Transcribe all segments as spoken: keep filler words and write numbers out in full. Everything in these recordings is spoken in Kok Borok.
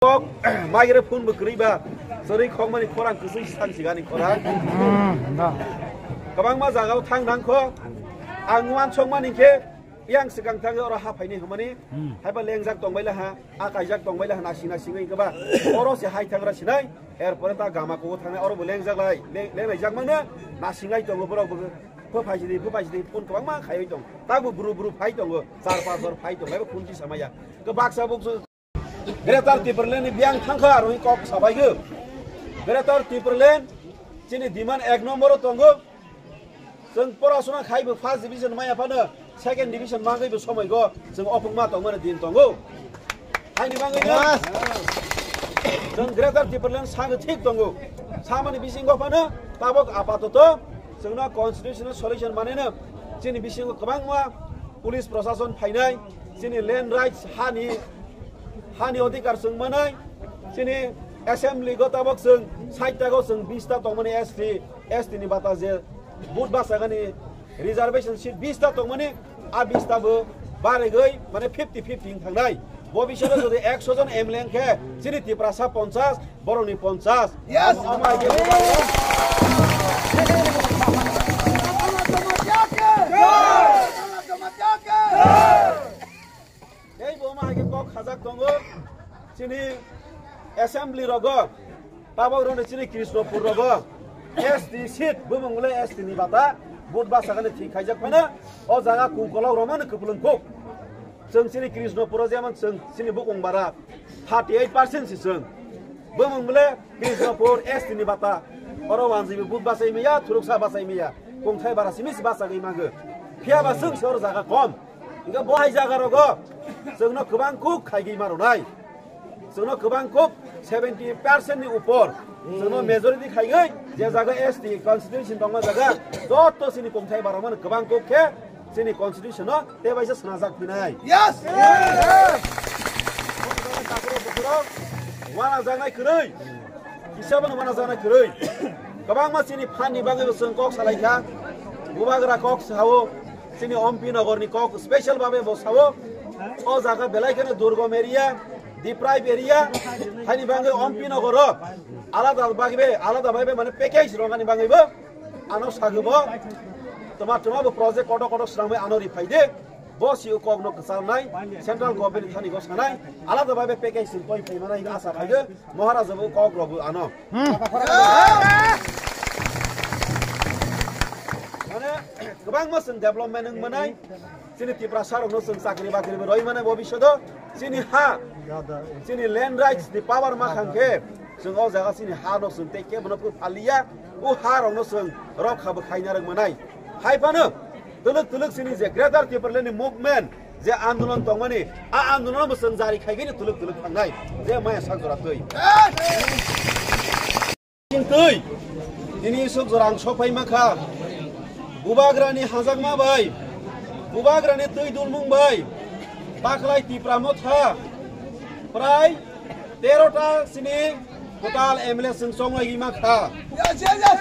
Kok, maigre phone bo kwrwi ba, chwrwi khokmani khorang kwchwi sang sigani khorang. Hmm, da. Kwbangma jagao thang nang kho. Ang uansukmani khe, yang swkang thangwi oro ha phaini hwnmani, hmm, haiba lengjak tongbai laha, a kaijak tongbai laha, nasing nasingwi khe ba. Oro se hai thangra sinai, erpore ta gama kugo thangnai, oro bo lengjak lai, leng-, lenglai jak mangno, nasing lai tongo borok bo. Pho phaisidi, pho phaisidi, phone kwbangma khaiwi tong. Tabo bru bru phai tongo, char pas jor phai tongo, haiba phone tisa maya. Khe baksa buksu Greater Tipraland ni biyang thangkha aro kok sabaigw. Greater Tipraland chini demand ek number o tongo. Chwng porasona khaibo first division maya phano second division mangwi bo somoi go chwng opung ma tongmani din tongo. Haini bangwi no chwng Greater Tipraland sangwi thik tongo. Samani bisingo phano tabok apatoto chwngno constitutional solution maneno chini bisingo kwbangma police prosason phainai. Chini land rights, hani, hani odhikar chwng manai, chini assembly go tabok chwng sait ta go chwng bis ta tongmani S T, S T ni bata je vote bachagani reservation seat bis ta tongmani, a bis ta bo baregwi mane fifty fifty wng thangnai. Bo bisalo jodi ekso jon M L A wng khe chini Tiprasa ponchas, borokni ponchas. Yes. Omo hai khe Tei bo omo hai khe kok khajak tongo. Chini assembly rogo, tabok roni chini Krishnapur rogo S T seat bumung le S T ni bata vote bachagani thik khaijak phano o jaga kukolok romani kupulung kuk. Chwng chini Krishnapur o jemon chwng chini bukung bara thirty eight percent si chwng. Bumung le Krishnapur S T ni bata. Oro wanjwi bo vote bachai maya, thuruksa bachai maya. Kungthai bara simi si bachagwi mago. Phiya ba chwng se oro jaga kom. Hingke bo hai jaga rogo chwngno kwbang kuk khaigwi ma rwnai. Chwngno kwbang kuk seventy percent ni upor. Chwngno majority khaigwi je jaga S T constituency tongma jaga joto chini kungthai bara mano kwbang kuk khe chini constitution no tei baisa swnajak phinai. Yes! Wana jaknai kwrwi. Kisa bono wana jaknai kwrwi. Kwbangma chini phanni bagwi bo chwng kok salai kha. Bubagra kok sao. Chini M P Nogor ni kok special babe bo sao. O jaga belai kheno durgom area, deprived area. Haini bagwi M P Nogor o alada bagwi be, alada bagwi be mane package rongani bagwi bo. Ano sagwi bo. Toma toma bo project koto koto swnamwi ano riphai de. Bo si o kok no kwchalnai, central government ni thani go sanai, alada bai bai package sin koi phai manai asa phai de, Maharaja bo kok rogo ano. Hmm. Mane, kwbangma sin development wng manai, chini Tiprasa rok no sin chakri bakri bo roi manai bo bishodo, chini ha, chini land rights ni power ma khang khe, chwng o jaga chini ha no sin tei kebo no phu phaliya, o ha rok no chwng rok kha bo khaina rwk manai. Hai phano, Twlwk twlwk sini je Greater Tipraland ni movement je andolon tongmani, a andolon bo chwng jari khaigwi twlwk twlwk thangnai je maya sak jora twi. Twi, nini isuk jora ang sokphai mankha. Bubagrani hajakma bai, Bubagrani twi dulmung bai, Baklai Tipra Motha, prai Tero ta sini kwtal M L A chwng chonglai ma kha. Yes, yes, yes.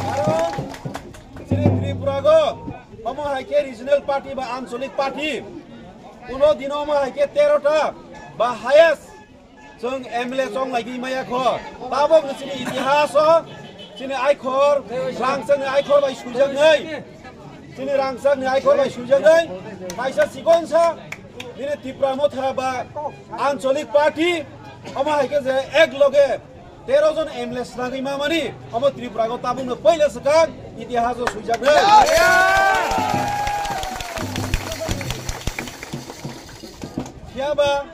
Karon chini Tripura go omo hai khe regional party ba anchalik party. Kuno dino omo hai khe tero ta ba highest Chwng M L A chong laigwi maya kho. Tabok chini itihas o chini aikhor, rangchakni aikhor bai suijaknai. Chini rangchakni aikhor bai suijaknai. Kaisa chikonsa nini Tipra Motha ba Ancholik Party, omo hai khe je ek loge tero jon M L A snagwi mamani, omo Tripura go tabukno puila swkang itihas o suijaknai. Phiya ba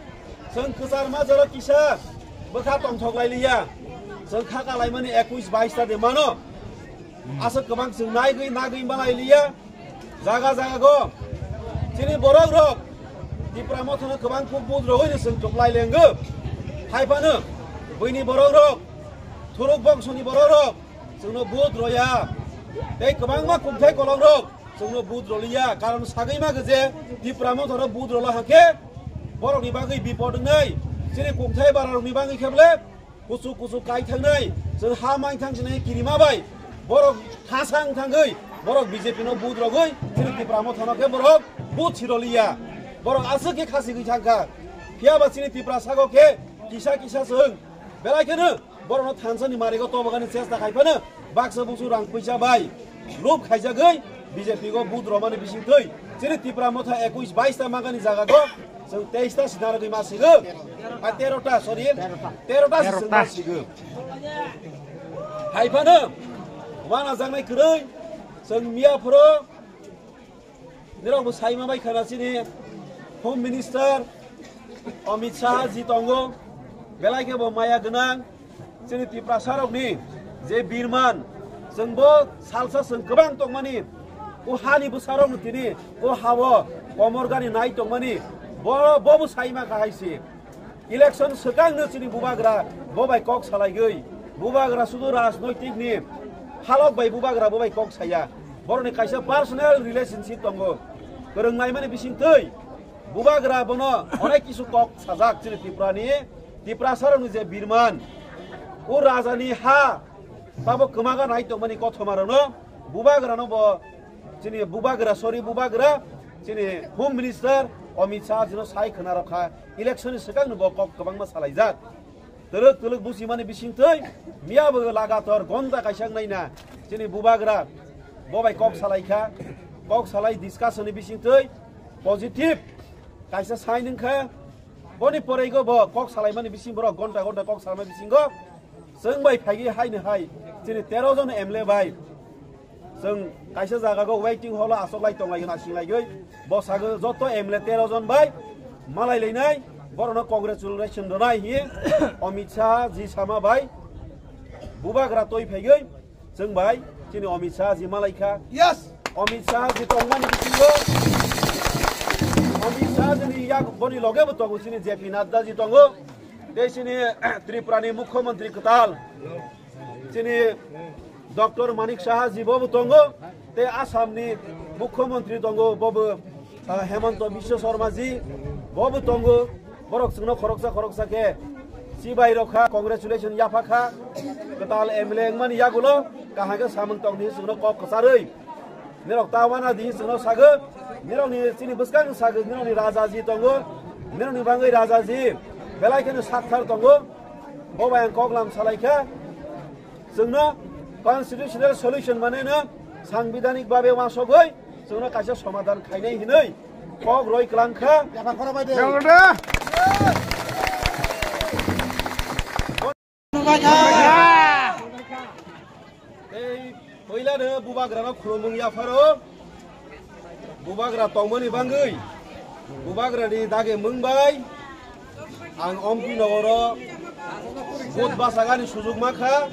chwng kwchar majaro kisa bwkha tongthok lai liya. Chwng kha kalaimani ekush bais ta de mano. Aswk kwbang chwng naigwi nagwi malai liya. Jaga jaga go chini borok rok Tipra Mothano kwbang kuk but rogwi no chwng kwplai lengo. Hai phano buini borok rok, Thuruk bongsoni borok rok chwngno but roya. Tei kwbangma kukthai kolok rok chwngno but roliya, karon sagwi ma khe je Tipra Mothano but rolo hakhe borokni bagwi bipod wngnai. Chini kukthai bararokni bagwi khe bole kuchuk kuchuk kai thangnai, chwng ha mai thang sinai kirima bai borok khasang thangwi borok B J P no but rogwi chini Tipra Mothano khe borok but siroliya. Borok aswk khe khasigwi thangkha. Phiya ba chini Tipra sago khe kisa kisa chwng belai kheno borokno thansani marigo tobogani chesta khai phano baksa busu rang puisa bai lub khaijagwi B J P go but romani bisingtwi chini Tipra Motha ekush bais ta mangani jaga go chwng teis ta sinarogwi ma sigo. A tero ta, sorry, tero ta si chwng ma sigo. Hai phano wana jangnai kwrwi chwng miya phoro nirok bo saima bai khana chini Home Minister Amit Shah ji tongo, belai khe bo maya gwnang. Chini Tiprasa rokni je birman, chwng bo salsa chwng kwbang tongmani, o hani bwsarokno tini o hao komor gani nai tongmani, bo bo bo saima kha hai se. Election swkang no chini bubagra bo bai kok salaigwi, bubagra sudu rajnoitik ni halok bai bubagra bo bai kok saya. Boroni kaisa personal relationship tongo. Kwrwng naimani bisingtwi bubagra bono onek kisu kok sajak chini Tripura ni, Tiprasa rokni je birman, o raja ni ha tabo kwmaga nai tongmani kothoma rokno bubagra no bo chini bubagra, sorry, bubagra, chini Home Minister Amit Shah jino sai khwna rokha, election ni swkang no bo kok kwbangma salaijak. Twlwk twlwk busimani bisingtwi miya bo lagator gonta kaisa wngnaina chini bubagra bo bai kok salaikha, kok salai discussion ni bisingtwi positive kaisa sign wngkha. Boni poraigo bo kok salaimani bising borok gonta gonta kok salaimani bisingo chwng bai phaigwi haino hai chini tero jon M L A bai chwng kaisa jaga go waiting hall o aswk lai tong lai gana sing lai gwi bo sago joto M L A tero jon bai malai lainai borokno congratulation rwnai hi Amit Shah ji sama bai bubagra toi phaigwi chwng bai chini Amit Shah ji malai kha. Yes. Amit Shah ji tongmani bisingo, Amit Shah ji ni yak boni loge bo tongo chini J P Nadda ji tongo. Tei chini Tripura ni Mukhyamantri kwtal chini Doctor Manik Saha ji bo bo tongo. Tei Assam ni Mukhyamantri tongo, bo bo, ah, Hemanta Biswa Sarma ji bo bo tongo. Borok chwngno khoroksa khoroksa khe chibai rok kha, congratulation yapha kha. Kwtal M L A wngmani yagulo kaham khe samung tong di chwngno kok kwcharwi. Nirok ta wana di chwngno sago. Nirok ni chini bwskang sago, nirok ni raja ji tongo. Nirok ni bangwi raja ji belai kheno sakthar tongo. Bo bai ang kok lam salai kha. Chwngno constitutional solution maneno sangbidanik babe wasogwi chwngno kaisa somadhan khainai hinwi kok roi kwlang kha. Yapha khoro bai de. Yago de. Tei puilano bubagrano khulumung yapharo. Bubagra tongmani bangwi bubagrani dage mung bai ang Ompi Nogoro vote bachagani sujuk mankha.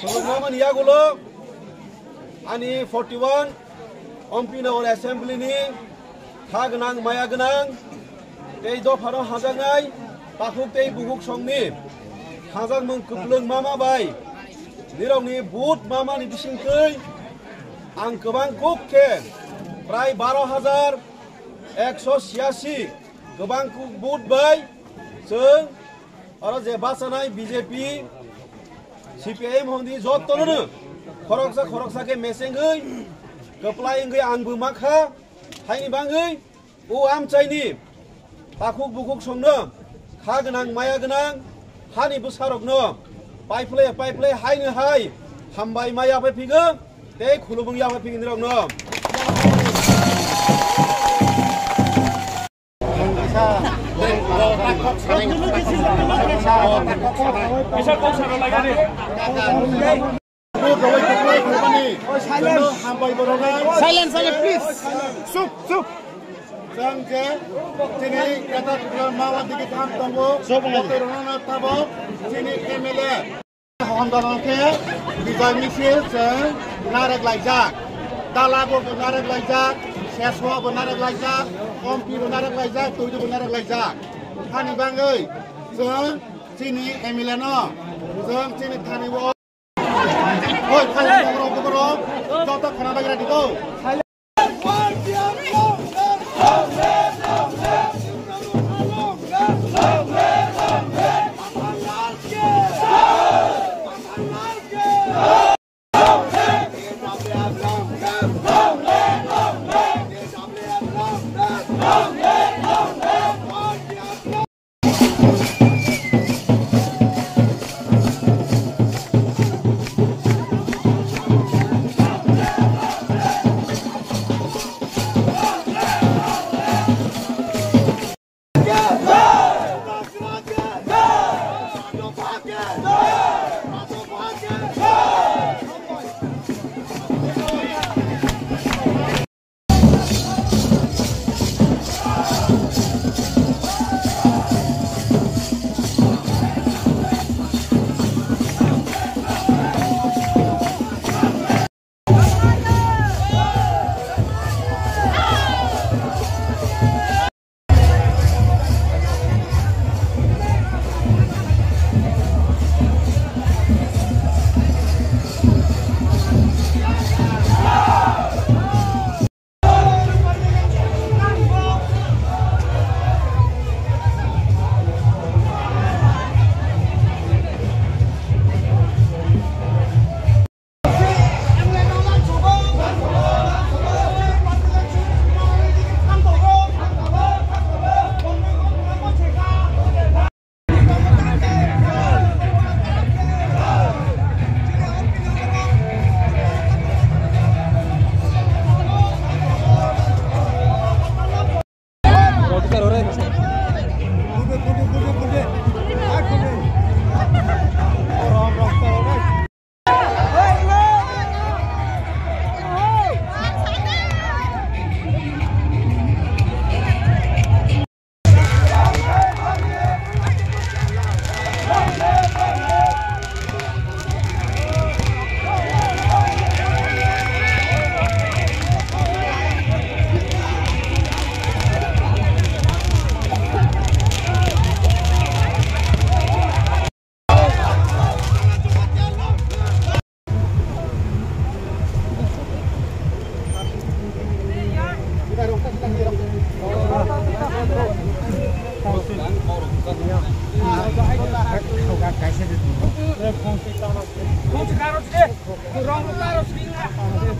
Sujuk mamani yagulo ani forty one Ompi Nogor Assembly ni kha gwnang, maya gwnang, tei dophano hajaknai takhuk tei bukhuk songni hajakmung kwplwng mama bai nirokni vote mamani bisingtwi ang kwbang kuk khe prai baro hajar ekso siyasi kwbang kuk vote bai chwng oro je bachanai B J P, C P I M hongdi jottono khoroksa khoroksa khe mesengwi kwplai wngwi ang buma kha. Haini bangwi o amchaini takhuk bukhuk songno Kha gwnang, maya gwnang, hani bwsarokno paiphlai paiphlai haino hai hambai ma yaphaiphigo tei khulumung yaphaiphigo nirokno. Silence, silence, please. Chup, chup. Chwng je chini Greater Tipraland Mawar Digi tham tongo. Chup, chup. Botorno tabok chini M L A. Honda rok khe bijai misil chwng narwk laijak. Dala bo narwk laijak, seswa bo narwk laijak, ompi bo narwk laijak, twi bo narwk laijak. Hani bangwi chwng chini M L A no chwng chini thani o Oi, khani borok, borok, joto khana bagra digo.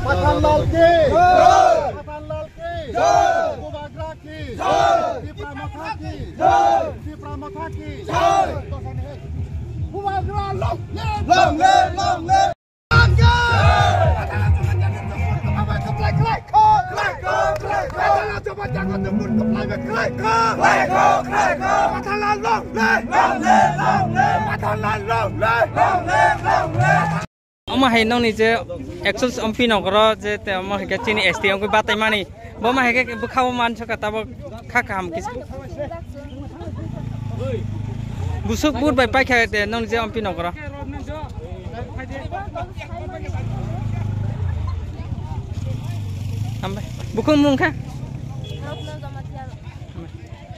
Pathan Lal ki! Pathan Lal ki! Bubagra ki! Tipra Motha ki! Tipra Motha ki! Bubagra long live! Long live! Long live! Long live! Long live! Long live! Omo hai nokni je actual ompi nokro je te omo hai khe chini S T wngwi batai mani. Bo ma hai khe bwkha o man saka tabok kha kaham kisa. Busuk but bai paikha te nokni je ompi nokro. Hambai. Bukhung mung kha.